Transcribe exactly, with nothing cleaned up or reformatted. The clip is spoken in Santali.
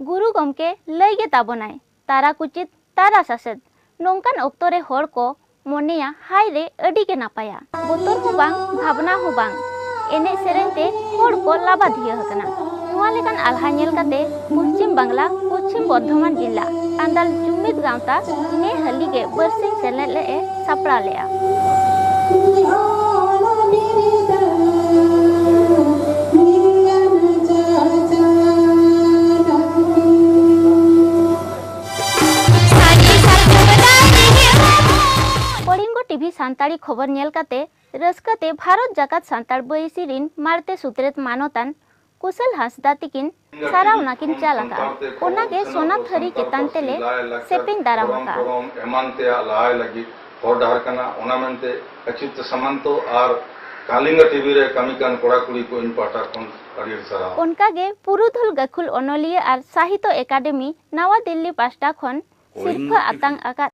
ᱜᱩᱨᱩ ᱜᱚᱢᱠᱮ ᱞᱟᱹᱭ ᱜᱮ ᱛᱟᱵᱚᱱᱟᱭ, "ᱛᱟᱨᱟ ᱠᱩᱪᱤᱛ ᱛᱟᱨᱟ ᱥᱟᱥᱮᱛ᱾" ᱱᱚᱝᱠᱟᱱ ᱚᱠᱛᱚ ᱨᱮ ᱦᱚᱲ ᱠᱚ ᱢᱚᱱᱮᱭᱟ, ᱦᱟᱭ ᱨᱮ, ᱟᱹᱰᱤ ᱜᱮ ᱱᱟᱯᱟᱭᱟ᱾ ᱵᱚᱛᱚᱨ ᱦᱚᱸ ᱵᱟᱝ, ᱵᱷᱟᱵᱽᱱᱟ ᱦᱚᱸ ᱵᱟᱝ, ᱮᱱᱮᱡ ᱥᱮᱨᱮᱧ ᱛᱮ ᱦᱚᱲ ᱠᱚ ᱞᱟᱵᱟᱫᱷᱤᱭᱟᱹ ᱟᱠᱟᱱᱟ᱾ ᱱᱚᱣᱟ ᱞᱮᱠᱟᱱ ᱟᱞᱦᱟ ᱧᱮᱞ ᱠᱟᱛᱮ ᱯᱚᱪᱷᱤᱢ ᱵᱟᱝᱞᱟ, ᱯᱚᱪᱷᱤᱢ ᱵᱚᱨᱫᱷᱚᱢᱟᱱ ᱡᱤᱞᱟ ᱟᱱᱰᱟᱞ ᱡᱩᱢᱤᱫ ᱜᱟᱶᱛᱟ ᱱᱮ ᱦᱟᱹᱞᱤ ᱜᱮ ᱵᱟᱨᱥᱤᱧ ᱥᱮᱞᱮᱫ ᱞᱮ ᱮ ᱥᱟᱯᱲᱟᱣ ᱞᱮᱫᱼᱟ᱾ ᱠᱚᱞᱤᱝᱜᱚ ᱴᱤᱵᱷᱤ ᱥᱟᱱᱛᱟᱲᱤ ᱠᱷᱚᱵᱚᱨ ᱧᱮᱞ ᱠᱟᱛᱮ ᱨᱟᱹᱥᱠᱟᱹ ᱛᱮ ᱵᱷᱟᱨᱚᱛ ᱡᱟᱠᱟᱛ ᱥᱟᱱᱛᱟᱲ ᱵᱟᱹᱭᱥᱤ ᱨᱤᱱ ᱢᱟᱬᱛᱮ ᱥᱩᱛᱨᱮᱛ ᱢᱟᱱᱚᱛᱟᱱ ᱠᱩᱥᱟᱹᱞ ᱦᱟᱸᱥᱫᱟ ᱛᱤᱠᱤᱱ ᱥᱟᱨᱟᱣᱱᱟ ᱠᱤᱱ ᱪᱟᱞ ᱟᱠᱟᱫᱼᱟ᱾ ᱚᱱᱟ ᱜᱮ ᱥᱚᱱᱟ ᱛᱷᱟᱹᱨᱤ ᱪᱮᱛᱟᱱ ᱛᱮᱞᱮ ᱥᱮᱯᱮᱧ ᱫᱟᱨᱟᱢ ᱟᱠᱟᱫᱼᱟ᱾ ᱮᱢᱟᱱ ᱛᱮᱭᱟᱜ ᱞᱟᱦᱟᱭ ᱞᱟᱹᱜᱤᱫ ᱦᱚᱨ ᱰᱟᱦᱟᱨ ᱠᱟᱱᱟ᱾ ᱚᱱᱟ ᱢᱮᱱᱛᱮ ᱟᱪᱩᱛ ᱥᱟᱢᱟᱱᱛᱚ ᱟᱨ ᱠᱟᱞᱤᱝᱜᱟ ᱴᱤᱵᱷᱤ ᱨᱮ ᱠᱟᱹᱢᱤ ᱠᱟᱱ ᱠᱚᱲᱟ ᱠᱩᱲᱤ ᱠᱚ ᱤᱧ ᱯᱟᱦᱴᱟ ᱠᱷᱚᱱ ᱟᱹᱰᱤ ᱟᱹᱰᱤ ᱥᱟᱨᱦᱟᱣ᱾ ᱚᱱᱠᱟ ᱜᱮ ᱯᱩᱨᱩᱫᱷᱩᱞ ᱜᱟᱹᱠᱷᱩᱲ ᱚᱱᱚᱞᱤᱭᱟᱹ ᱟᱨ ᱥᱟᱦᱤᱛᱭᱚ ᱮᱠᱟᱰᱮᱢᱤ ᱱᱟᱣᱟ ᱫᱤᱞᱞᱤ ᱯᱟᱦᱴᱟ ᱠᱷᱚᱱ ᱥᱤᱨᱯᱷᱟᱹ ᱟᱛᱟᱝ ᱟᱠᱟᱫ